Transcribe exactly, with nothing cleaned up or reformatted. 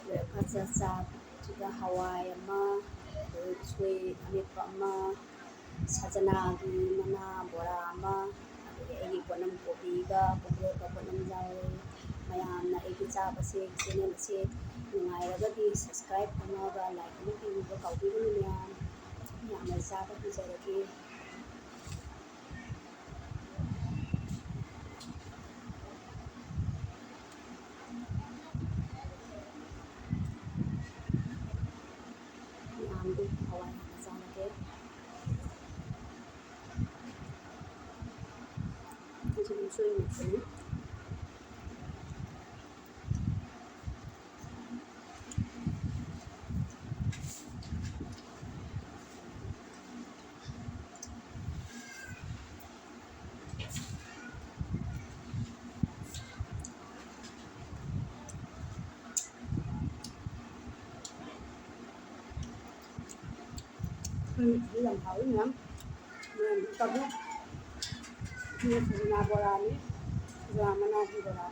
Breakfast ꯆꯥꯕꯁꯤꯗ ꯍꯋꯥꯏ ꯑꯃ, ꯑꯗꯩ ꯎꯁꯣꯏ ꯑꯃꯦꯠꯄ ꯑꯃ, ꯁꯖꯅꯥꯒꯤ ꯃꯅꯥ ꯕꯣꯔꯥ ꯑꯃ, ꯑꯗꯒꯤ ꯑꯩꯒꯤ ꯄꯣꯠꯅꯝ ꯀꯣꯕꯤꯒ ꯄꯣꯝꯕ꯭ꯔꯦꯛꯀ ꯄꯣꯠꯅꯝ ꯌꯥꯎꯔꯦ꯫ ꯃꯌꯥꯝꯅ ꯑꯩꯒꯤ ꯆꯥꯕꯁꯦ, channel ꯑꯁꯦ ꯅꯨꯡꯉꯥꯏꯔꯒꯗꯤ subscribe ꯇꯧꯅꯕ, like ꯑꯃ ꯄꯤꯕꯤꯕ ꯀꯥꯎꯕꯤꯒꯅꯨ ꯃꯌꯥꯝ꯫ ꯃꯌꯥꯝꯅ ꯆꯥꯕ ꯄꯤꯖꯔꯒꯦ꯫ ꯃꯌꯥꯝꯗꯨ ꯍꯋꯥꯏ ꯍꯥꯟꯅ ꯆꯥꯔꯒꯦ꯫ ꯑꯩꯁꯨ ꯑꯗꯨꯝ ꯁꯣꯏ ꯃꯦꯠꯄꯅꯤ꯫ ꯎꯝ, ꯌꯥꯝ ꯍꯥꯎꯋꯤ ꯃꯌꯥꯝ꯫ ꯃꯌꯥꯝ ꯇꯧꯕꯤꯌꯨ꯫ ꯁꯤꯅ ꯁꯖꯅꯥ ꯕꯣꯔꯥꯅꯤ꯫ ꯁꯖꯅꯥ ꯃꯅꯥꯒꯤ ꯕꯣꯔꯥ꯫